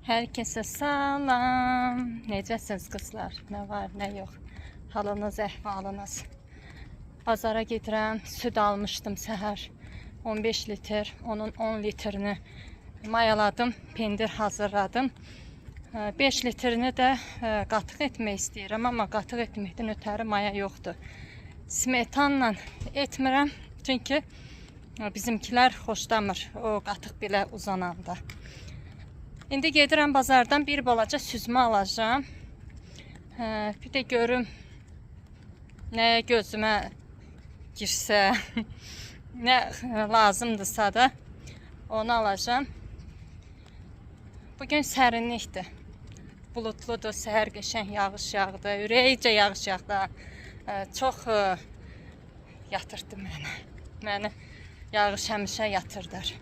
Herkese salam. Necəsiniz qızlar? Nə var, nə yox? Halınız, əhvalınız. Bazara gedirəm. Süd almışdım səhər. 15 litr. Onun 10 litrini mayaladım. Pendir hazırladım. 5 litrini də qatıq etmək istəyirəm, amma qatıq etməkdən ötəri maya yoxdur. Smetanla etmirəm, çünki bizimkilər xoşlamır o qatıq belə uzananda. İndi gedirəm bazardan bir balaca süzmə alacağam. Bir də görüm nəyə gözümə girsə, nə lazımdırsa da onu alacağam. Bugün sərinlikdir. Buludludur, səhər qəşəng yağış yağdı, ürəkcə yağış yağdı. Çox yatırdı məni. Məni yağış həmişə yatırdır.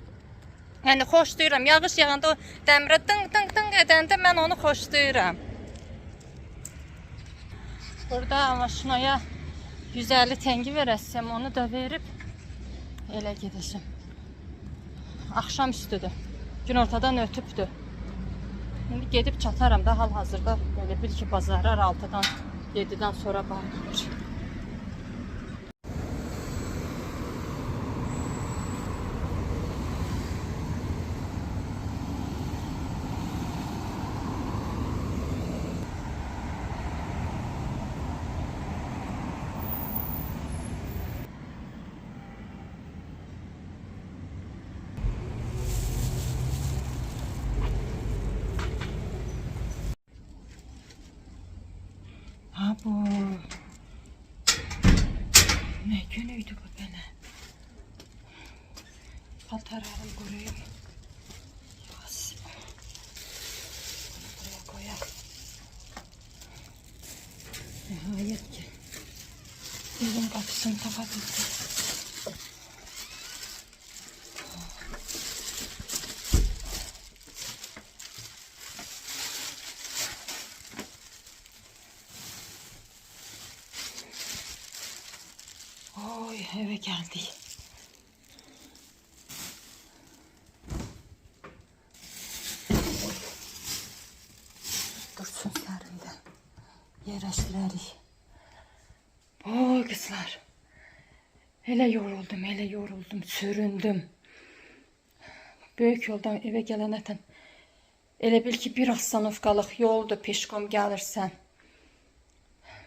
Yəni xoşlayıram. Yağış yağanda o dəmirə dınq dınq dınq edəndə mən onu xoşlayıram. Burada maşınaya 150 təngi verəsəm, onu da verib elə gedəcəm. Axşam üstüdür. Günortadan ötübdür. İndi gedib çataram da hal-hazırda belə bil ki, bazarlar 6-dan 7-dən sonra bağlanır. Ha bu. Nə gün idi bu belə? Paltarlarım quruyub. Yaz. Bunu buraya koyaq. Nihayet ki evin qapısını tapa bildim. Oy, eve geldik. Dursun sərində. Yerləşdirərik. Oy qızlar. Elə yoruldum, elə yoruldum, süründüm. Böyük yoldan evə gələnətən elə bil ki, bir astanovkalıq yoldur, peşkom gəlirsən.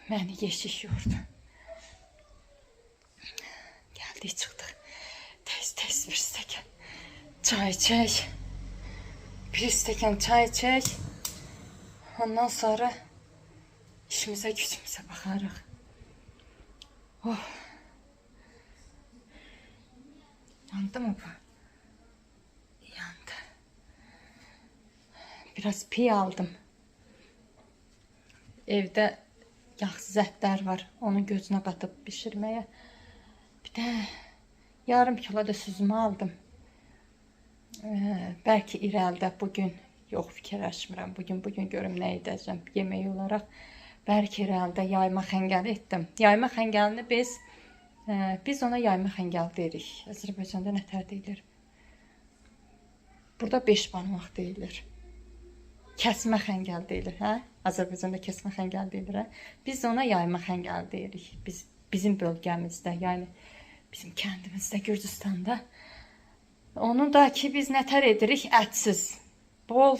Məni yeşik yordu. Gəldik, çıxdıq. Tez-tez bir stəkan çay içək. Bir stəkan çay içək. Ondan sonra işimizə, gücümüzə baxarıq. Oh. Yandı mı bu? Yandı. Biraz piy aldım. Evdə yağsız ətlər var. Onun gözünə qatıb bişirməyə. Bir də yarım kilo da süzmə aldım. Bəlkə irəlidə bugün, yox fikirləşmirəm. Bugün görüm nə edəcəm yemək olaraq. Bəlkə irəlidə yayma xəngəli etdim. Yayma xəngəlini biz ona yayma xəngəli deyirik. Azərbaycanda nətər deyilir? Burada beş barmaq deyilir. Kəsmə xəngəl deyilir, hə? Azərbaycanda kəsmə xəngəl deyilir, hə? Biz ona yayma xəngəli deyirik. Bizim bölgəmizdə, yəni bizim kəndimizdə, Gürcüstanda. Onu da ki biz nətər edirik? Ətsiz. Bol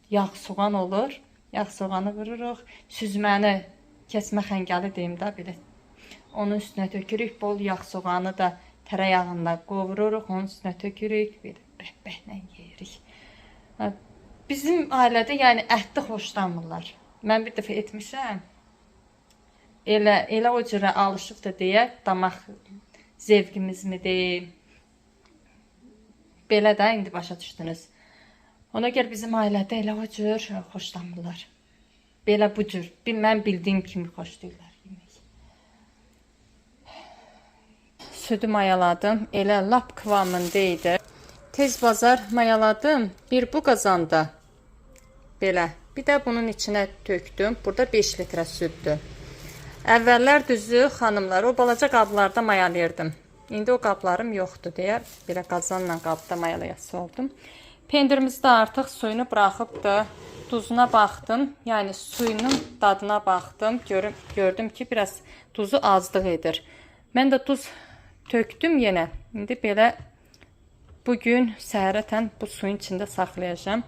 yağ soğan olur. Yağ soğanı vururuq. Süzməni, kəsmə xəngəli deyim də belə. Onun üstünə tökürük. Bol yağ soğanı da tərəyağında qovururuq. Onun üstünə tökürük. Belə bəh-bəhlə yeyirik. Bizim ailədə yəni ətli xoşlamırlar. Mən bir dəfə etmişəm. Elə o cürə alışıbdır deyə damaq zevqimizmi deyim. Belə də indi başa düşdünüz. Ona görə bizim ailədə elə o cür xoşlamırlar. Belə bu cür. Mən bildiyim kimi xoşlayırlar yemək. Südü mayaladım. Elə lap kıvamında idi. Tez bazar mayaladım. Bir bu qazanda. Belə. Bir də bunun içinə tökdüm. Burada 5 litrə süddür. Əvvəllər düzü xanımlar o balaca qablarda mayalayırdım. İndi o qablarım yoxdur deyə belə qazanla qabda mayalayası oldum. Pendirimiz də artıq suyunu buraxıbdı. Duzuna baxdım. Yəni suyunun dadına baxdım. Gördüm ki, biraz duzu azlıq edir. Mən də duz tökdüm yenə. İndi belə bugün səhərətən bu suyun içində saxlayacağam.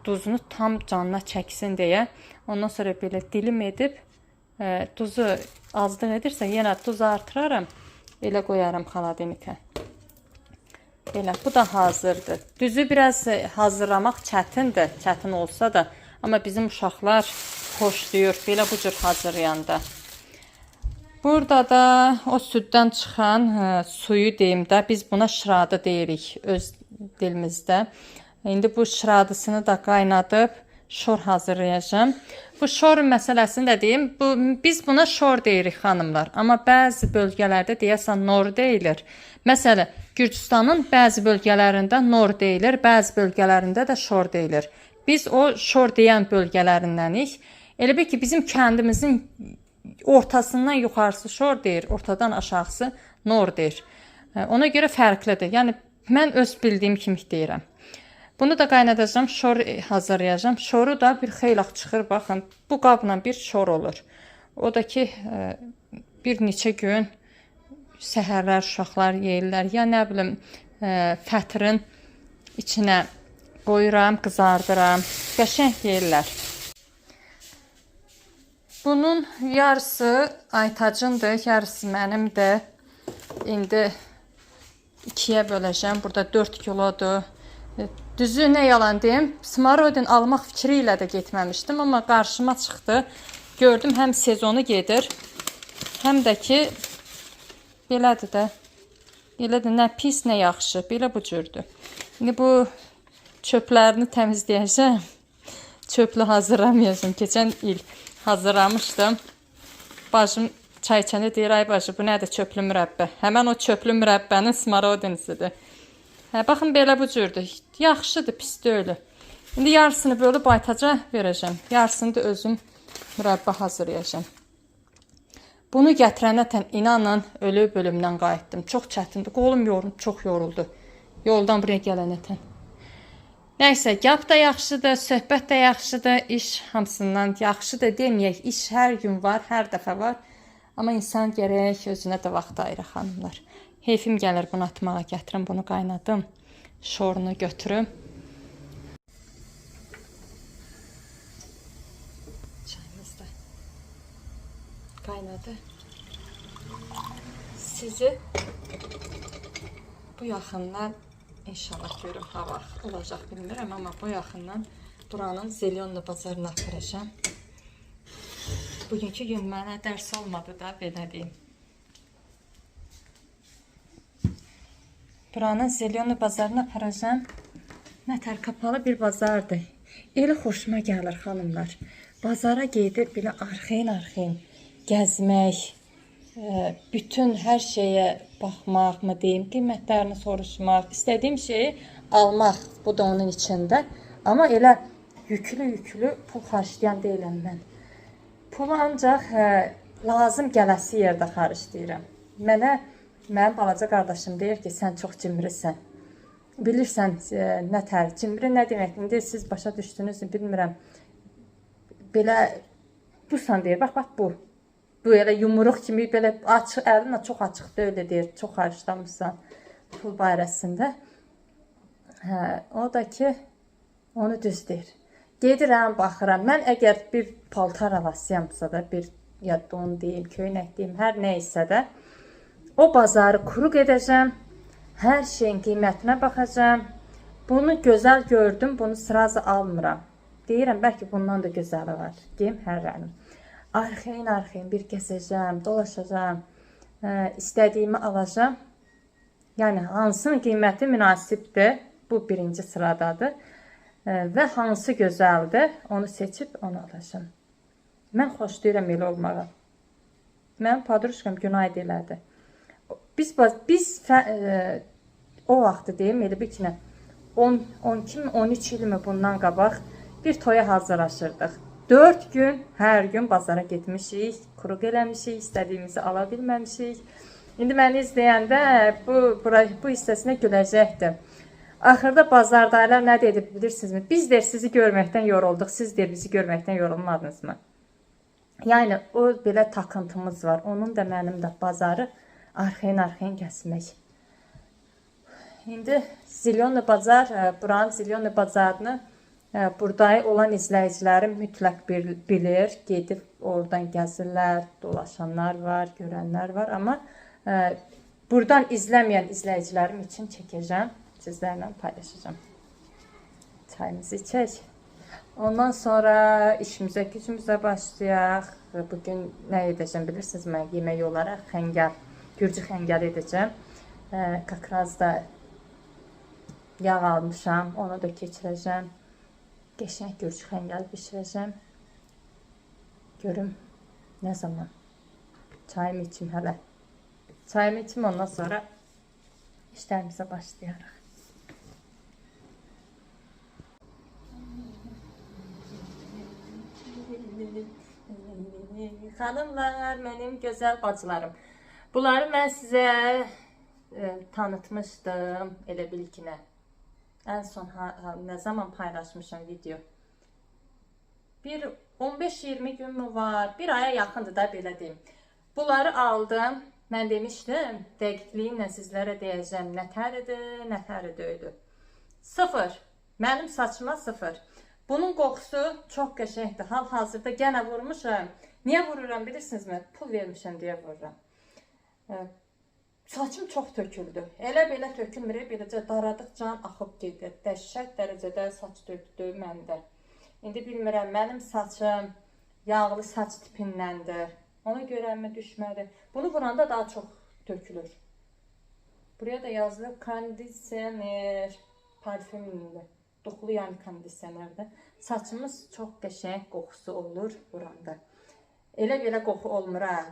Duzunu tam canına çəksin deyə. Ondan sonra belə dilim edib duzu azlıq edirsə yenə duz artıraram. Elə qoyaram xaladenikə. Belə, bu da hazırdır. Düzü biraz hazırlamaq çətindir, çətin olsa da. Amma bizim uşaqlar xoşlayır belə bu cür hazırlayanda. Burada da o süddən çıxan suyu deyim də, biz buna şıradı deyirik öz dilimizdə. İndi bu şıradısını da qaynadıb şor hazırlayacağam. Bu şor məsələsini də deyim. Biz buna şor deyirik xanımlar. Amma bəzi bölgələrdə deyəsən nor deyilir. Məsələn, Gürcüstanın bəzi bölgələrində nor deyilir, bəzi bölgələrində də şor deyilir. Biz o şor deyən bölgələrindənik. Elə bil ki, bizim kəndimizin ortasından yuxarısı şor deyir, ortadan aşağısı nor deyir. Ona görə fərqlidir. Yəni mən öz bildiyim kimi deyirəm. Bunu da qaynadacağam, şor hazırlayacağam. Şoru da bir xeyli çıxır, baxın. Bu qabla bir şor olur. O da ki, bir neçə gün səhərlər uşaqlar yeyirlər. Ya nə bilim, fətirin içinə qoyuram, qızardıram. Qəşəng yeyirlər. Bunun yarısı Aytacındır, yarısı mənimdir. İndi ikiyə böləcəm. Burada 4 kilodur. Düzü nə yalan deyim, smorodin almaq fikri ilə də getməmişdim, amma qarşıma çıxdı. Gördüm həm sezonu gedir, həm də ki belədir də. Elə də nə pis, nə yaxşı, belə bu cürdür. İndi bu çöplərini təmizləyəcəm. Çöplü hazırlamayacağım. Keçən il hazırlamışdım. Bacım çay içəndə deyir, ay bacı, bu nədir çöplü mürəbbə? Həmən o çöplü mürəbbənin smorodinisidir. Hə, baxın belə bu cürdür. Yaxşıdır, pis deyil. İndi yarısını bölüb Aytaca verəcəm. Yarısını da özüm mürəbbə hazırlayacağam. Bunu gətirənə inanın ölü bölümdən qayıtdım. Çox çətindir. Qolum yoruldu, çox yoruldu. Yoldan buraya gələnə. Nəysə, gap da yaxşıdır, söhbət də yaxşıdır, iş hamısından yaxşıdır deməyək. İş hər gün var, hər dəfə var. Amma insan gərək özünə də vaxt ayıra xanımlar. Heyfim gəlir bunu atmağa, gətirim, bunu qaynadım. Şorunu götürüm. Çayımız da qaynadı. Sizi bu yaxından inşallah görüm hava olacaq bilmirəm, amma bu yaxından buranın Zelyonlu bazarına aparacağam. Bugünkü gün mənə dərs olmadı da, belə deyim. Buranın Zelyonlu bazarına aparacağam. Nətər kapalı bir bazardır. Elə xoşuma gəlir xanımlar. Bazara gedib belə arxayın-arxayın gəzmək, bütün hər şeyə baxmaq mı deyim, qiymətlərini soruşmaq, istədiyim şeyi almaq, bu da onun içində. Amma elə yüklü-yüklü pul xərcləyən deyiləm mən. Pulu ancaq lazım gələsi yerdə xərcləyirəm. Mənim balaca qardaşım deyir ki, sən çox cimrisən. Bilirsən nətər, cimri nə deməkdir? İndi siz başa düşdünüzmü bilmirəm. Belə busan deyir, bax, bax bu. Bu elə yumruq kimi belə açıq, əlinlə çox açıq deyil deyir, çox xərcləmişsən pul barəsində. Hə, o da ki, onu düz deyir. Gedirəm, baxıram. Mən əgər bir paltar alasıyamsa da, bir ya don deyim, köynək deyim, hər nə isə də o bazarı kuruq edəcəm. Hər şeyin qiymətinə baxacağam. Bunu gözəl gördüm, bunu sırazı almıram. Deyirəm, bəlkə bundan da gözəli var. Deyim, hərrənim. Arxayın-arxayın bir gəzəcəm, dolaşacağam, istədiyimi alacağam. Yəni, hansının qiyməti münasibdir, bu birinci sıradadır və hansı gözəldir, onu seçib onu alacağam. Mən xoşlayıram elə olmağa. Mənim padruşkam günah elədi. Biz o vaxtı deyim, elə bir ki, 10, 12 mi, 13 il mi bundan qabaq bir toya hazırlaşırdıq. 4 gün, hər gün bazara getmişik, quruq eləmişik, istədiyimizi ala bilməmişik. İndi məni izləyəndə bu hissəsinə güləcəkdir. Axırda bazardakılar nə dedi bilirsinizmi? Biz deyir sizi görməkdən yorulduq, siz deyir bizi görməkdən yorulmadınızmı? Yəni o belə takıntımız var. Onun da mənim də bazarı arxayın-arxayın gəzmək. İndi Zilyonlu Bazar, buranın Zilyonlu Bazarını burada olan izləyicilərim mütləq bilir. Gedib oradan gəzirlər, dolaşanlar var, görənlər var. Amma buradan izləməyən izləyicilərim üçün çəkəcəm, sizlərlə paylaşacağım. Çayımızı içək. Ondan sonra işimizə, gücümüzə başlayaq. Bugün nə edəcəm bilirsiniz? Mən yemək olaraq xəngəl, gürcü xəngəli edəcəm. Kakraz da yağ almışam, onu da keçirəcəm. Qəşəng gürcü xəngəli bişirəcəm. Görüm nə zaman. Çayımı içim hələ. Çayımı içim, ondan sonra işlərimizə başlayarıq. Xanımlar, mənim gözəl bacılarım. Bunları mən sizə tanıtmışdım, elə bil ki nə. Ən son nə zaman paylaşmışam video. Bir 15-20 gün mü var? Bir aya yaxındır da, belə deyim. Bunları aldım. Mən demişdim, dəqiqliyimlə sizlərə deyəcəm, nə təridir, nə təri deyildi. 0. Mənim saçıma 0. Bunun qoxusu çox qəşəngdir. Hal-hazırda gənə vurmuşam. Niyə vururam bilirsinizmi? Pul vermişəm deyə vururam. Saçım çox töküldü. Elə belə tökülmür, beləcə daradıqca axıb gedir. Dəhşət dərəcədə saç tökdü məndə. İndi bilmirəm, mənim saçım yağlı saç tipindəndir. Ona görəmi düşmədi. Bunu vuranda daha çox tökülür. Buraya da yazılıb kondisioner, parfümlü, duxlu yəni kondisionerdir. Saçımız çox qəşəng qoxusu olur vuranda. Elə belə qoxu olmur ha.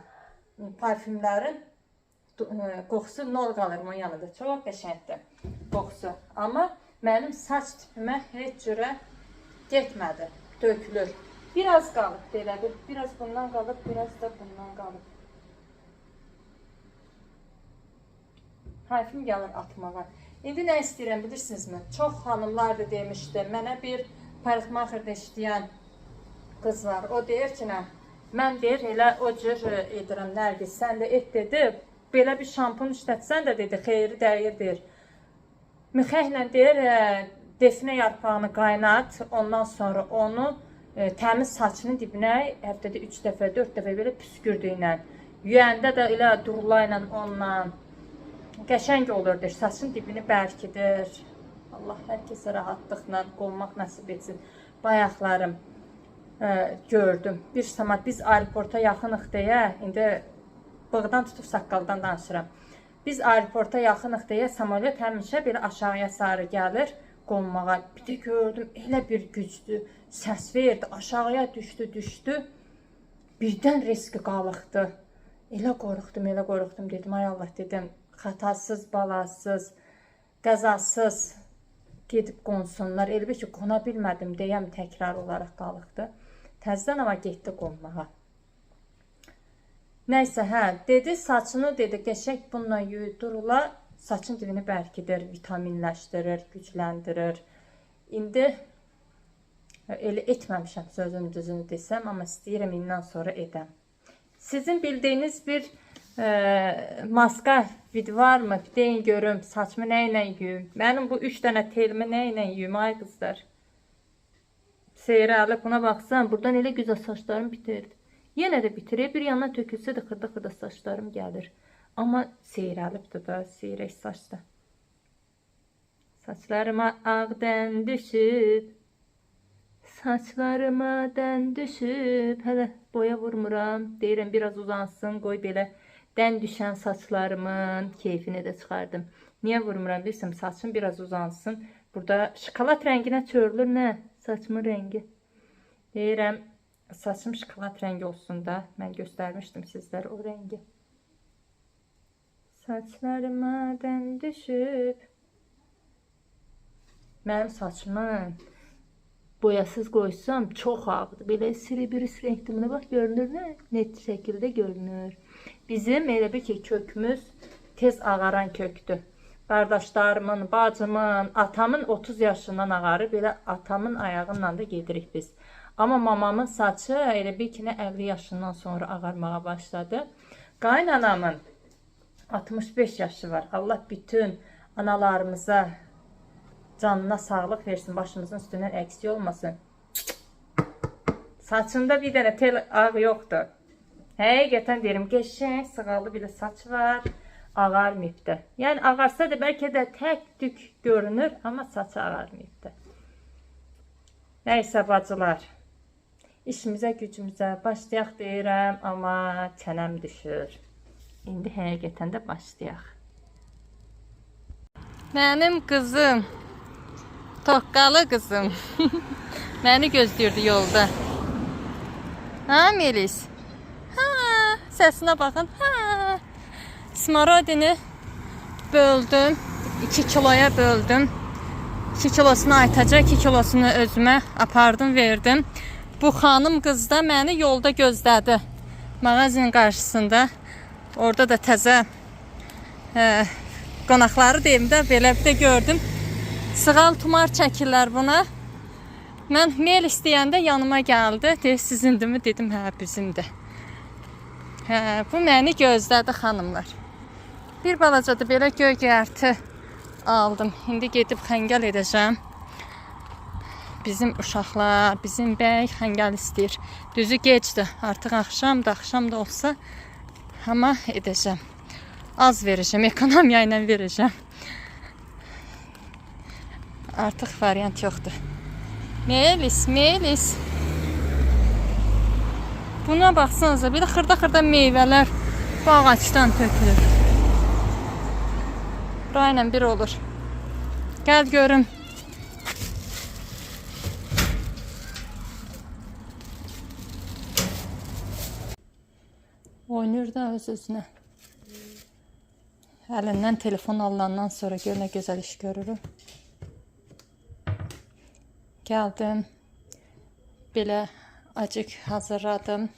Parfümlərin qoxusu nol qalır bunun yanında. Çox qəşəngdir qoxusu. Amma mənim saç tipimə heç cürə getmədi, tökülür. Biraz qalıb belə bir, biraz bundan qalıb, biraz da bundan qalıb. Hərfim gəlir atmağa. İndi nə istəyirəm bilirsinizmi? Çox xanımlar da demişdi, mənə bir parikmaxerdə işləyən qız var. O deyir ki, nə? Mən deyir, elə o cür edirəm, Nərgiz, sən də et dedi, belə bir şampun işlətsən də dedi, xeyri dəyir deyir. Mixəklə deyir, defnə yarpağını qaynat, ondan sonra onu təmiz saçının dibinə həftədə 3 dəfə, 4 dəfə belə püskürdüyünə, yuyəndə də elə durula ilə onunla qəşəng olur deyir, saçın dibini bərkidir. Allah hər kəsə rahatlıqla qonmaq nəsib etsin. Bayaqlarım gördüm. Bir saat biz aeroporta yaxınıq deyə, indi bığdan tutub saqqaldan danışıram. Biz aeroporta yaxınıq deyə samolyot həmişə belə aşağıya sarı gəlir qonmağa. Bir də gördüm, elə bir güclü səs verdi, aşağıya düşdü, düşdü. Birdən riski qalıqdı. Elə qorxdum, elə qorxdum, dedim, ay Allah, dedim, xətasız, balasız, qəzasız gedib qonsunlar. Elə bil ki, qona bilmədim deyəm, təkrar olaraq qalıqdı. Təzdən amma getdi qonmağa. Nəysə, hə, dedi, saçını, dedi, qəşəng bununla yuyudurlar, saçın dibini bərkidir, vitaminləşdirir, gücləndirir. İndi elə etməmişəm, sözün düzünü desəm, amma istəyirəm indən sonra edəm. Sizin bildiyiniz bir maska video varmı? Deyin görüm, saçımı nə ilə yuyum? Mənim bu 3 dənə telimi nə ilə yuyum, ay qızlar? Seyrəlib, buna baxsan, buradan elə gözəl saçlarım bitirdi. Yenə də bitirir, bir yandan tökülsə də xırda-xırda saçlarım gəlir. Amma seyrəlibdir da, seyrək saçda. Saçlarıma ağ dən düşüb, saçlarıma dən düşüb. Hələ boya vurmuram, deyirəm biraz uzansın, qoy belə dən düşən saçlarımın keyfini də çıxardım. Niyə vurmuram bilirsən, saçım biraz uzansın. Burada şokolad rənginə çörülür nə? Saçımın rəngi. Deyirəm, saçım şokolad rəngi olsun da. Mən göstərmişdim sizlərə o rəngi. Saçlarıma dən düşüb. Mənim saçımı boyasız qoysam çox ağdır. Belə siribirisi renkli buna bax, görünür nə? Net şəkildə görünür. Bizim elə bir ki, kökümüz tez ağaran kökdür. Qardaşlarımın, bacımın, atamın 30 yaşından ağarıb, elə atamın ayağıyla da gedirik biz. Amma mamamın saçı elə bil ki, 50 yaşından sonra ağarmağa başladı. Qaynanamın 65 yaşı var. Allah bütün analarımıza canına sağlıq versin, başımızın üstündən əksik olmasın. Saçında bir dənə tel ağ yoxdur. Həqiqətən deyirəm, qəşəng sığallı belə saç var, ağarmayıb da. Yəni ağarsa da bəlkə də tək tük görünür, amma saçı ağarmayıb da. Nəysə bacılar, işimizə gücümüzə başlayaq deyirəm, amma çənəm düşür. İndi həqiqətən də başlayaq. Mənim qızım, toqqalı qızım, məni gözləyirdi yolda. Ha Melis? Ha, səsinə baxın. Ha. Smorodini böldüm. 2 kiloya böldüm. 2 kilosunu Aytaca, 2 kilosunu özümə apardım, verdim. Bu xanım qız da məni yolda gözlədi. Mağazinin qarşısında. Orada da təzə qonaqları deyim də, belə bir də gördüm. Sığal tumar çəkirlər buna. Mən Melis deyəndə yanıma gəldi. Deyir, sizindirmi? Dedim, hə, bizimdir. Hə, bu məni gözlədi xanımlar. Bir balaca da belə göy-göyərti aldım. İndi gedib xəngəl edəcəm. Bizim uşaqlar, bizim bəy xəngəl istəyir. Düzü gecdir. Artıq axşamdır, axşam da olsa amma edəcəm. Az verəcəm, ekonomiya ilə verəcəm. Artıq variant yoxdur. Melis, Melis. Buna baxsanıza, belə xırda-xırda meyvələr bu ağacdan tökülür. Burayla bir olur. Gəl görüm. Oynayır da öz-özünə. Əlindən telefon alınandan sonra gör nə gözəl iş görürük. Gəldim. Belə acıq hazırladım.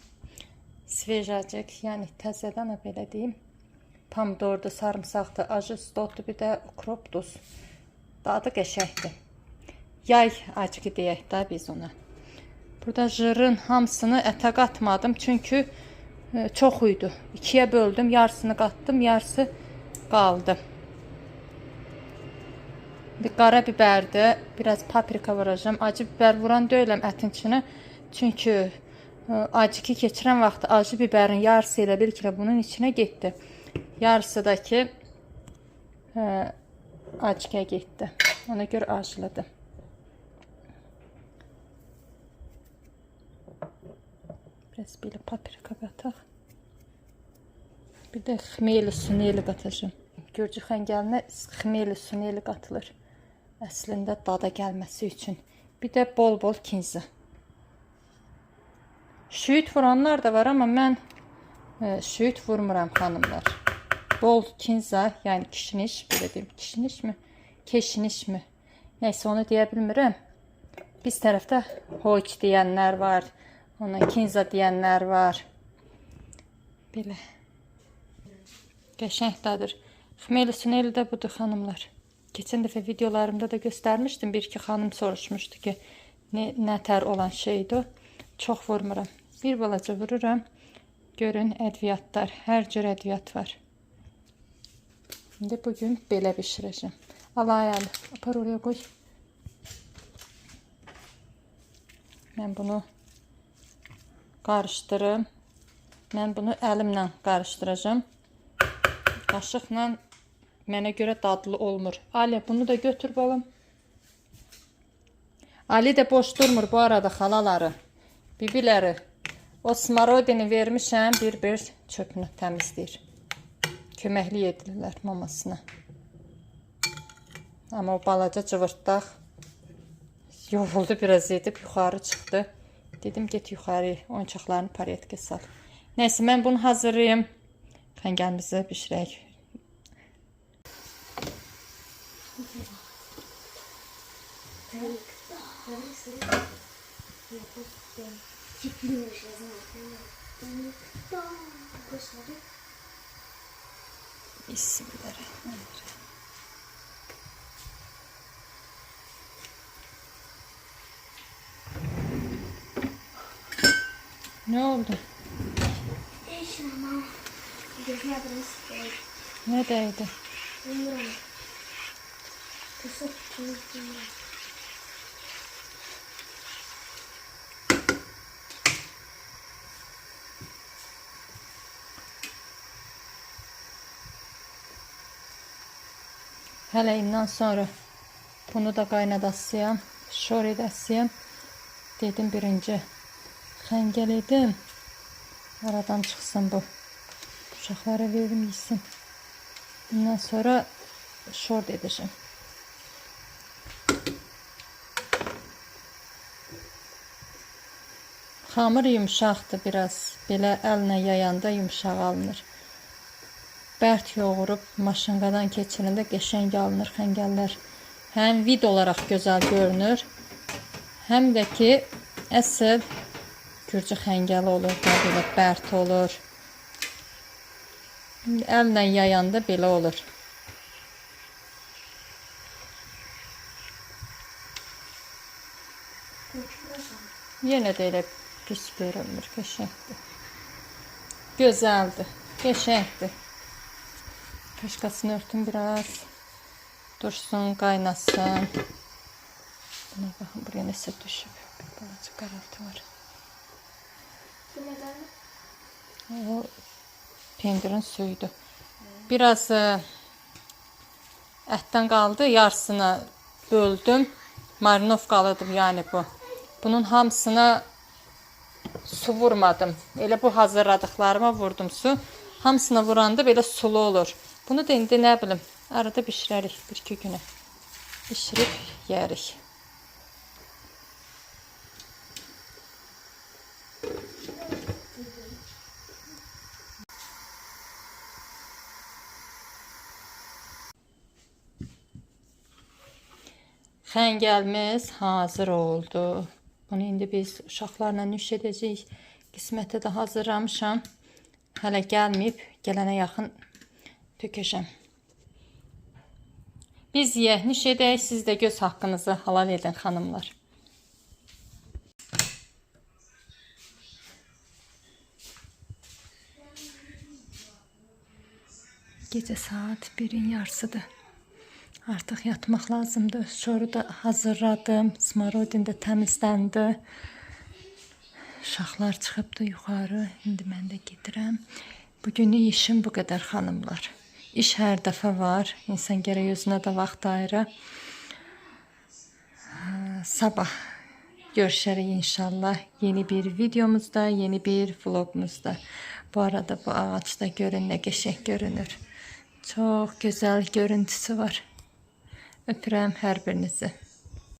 Svej acıq, yəni təzədən belə deyim. Pomidordur, sarımsaqdır, acı stotdur, bir də ukrop duz. Dadı qəşəngdir. Yay acığı deyək də biz ona. Burada jırın hamısını ətə qatmadım, çünki çox idi. İkiyə böldüm, yarısını qatdım, yarısı qaldı. Bir qara biberdir, biraz paprika vuracağım. Acı biber vuran deyiləm ətin içinə. Çünki acığı keçirən vaxt acı biberin yarısı elə bil ki, bunun içinə getdi. Yarısı da ki acığa getdi. Ona görə acılıdır. Biraz belə paprika qataq. Bir də xmeli suneli qatacağım. Gürcü xəngəlinə xmeli suneli qatılır. Əslində dada gəlməsi üçün. Bir də bol-bol kinza. Şüyüd vuranlar da var, amma mən şüyüd vurmuram xanımlar. Bol kinza, yəni kişniş, belə deyim, kişnişmi? Keşnişmi? Nəysə onu deyə bilmirəm. Biz tərəfdə hoç deyənlər var, ona kinza deyənlər var. Belə. Qəşəng dadır. Xmeli suneli də budur xanımlar. Keçən dəfə videolarımda da göstərmişdim. Bir iki xanım soruşmuşdu ki, nə tər olan şeydir o. Çox vurmuram. Bir balaca vururam. Görün ədviyyatlar. Hər cür ədviyyat var. İndi bugün belə bişirəcəm. Alay əli. Apar oraya qoy. Mən bunu qarışdırım. Mən bunu əlimlə qarışdıracağım. Qaşıqla mənə görə dadlı olmur. Ali, bunu da götür balam. Ali də boş durmur bu arada xalaları, bibiləri. O smorodini vermişəm, bir-bir çöpünü təmizləyir. Köməklik edirlər mamasına. Amma o balaca cıvırtdaq yoruldu biraz edib yuxarı çıxdı. Dedim get yuxarı, oyuncaqlarını paryetke sal. Nəysə mən bunu hazırlayım. Xəngəlimizi bişirək. Bismillahirrahmanirrahim. Nə oldu? Heç nə, mama. Gözünə biraz dəydi. Nə dəydi? Bilmirəm. Qısıq kimi bilmirəm. Hələ indən sonra bunu da qaynadasıyam, şor edəsiyəm. Dedim birinci xəngəl edim. Aradan çıxsın bu. Uşaqlara verim yesin. Bundan sonra şor edəcəm. Xamır yumşaqdır biraz. Belə əllə yayanda yumşaq alınır. Bərk yoğurub maşınqadan keçirəndə qəşəng alınır xəngəllər. Həm vid olaraq gözəl görünür, həm də ki əsl gürcü xəngəli olur, da belə bərk olur. İndi əllə yayanda belə olur. Yenə də elə pis görünmür, qəşəngdir. Gözəldir, qəşəngdir. Kaşkasını örtün biraz. Dursun, qaynasın. Buna baxın, buraya nəsə düşüb. Bir balaca qaraltı var. Bu nədən? O pendirin suyudur. Biraz ətdən qaldı, yarısını böldüm. Marinovkalıdır yəni bu. Bunun hamısına su vurmadım. Elə bu hazırladıqlarıma vurdum su. Hamısına vuranda belə sulu olur. Bunu da indi nə bilim, arada bişirərik bir-iki günə. Bişirib yeyərik. Xəngəlimiz hazır oldu. Bunu indi biz uşaqlarla nüş edəcəyik. Qismətə də hazırlamışam. Hələ gəlməyib, gələnə yaxın tökəşəm. Biz yeyək, nüş edək, siz də göz haqqınızı halal edin xanımlar. Gecə saat 1-in yarısıdır. Artıq yatmaq lazımdır. Şoru da hazırladım. Smorodin də təmizləndi. Uşaqlar çıxıbdı yuxarı. İndi mən də gedirəm. Bugünlük işim bu qədər xanımlar. İş hər dəfə var. İnsan gərək özünə də vaxt ayıra. Sabah görüşərik inşallah yeni bir videomuzda, yeni bir vlogumuzda. Bu arada bu ağac da görün nə qəşəng görünür. Çox gözəl görüntüsü var. Öpürəm hər birinizi.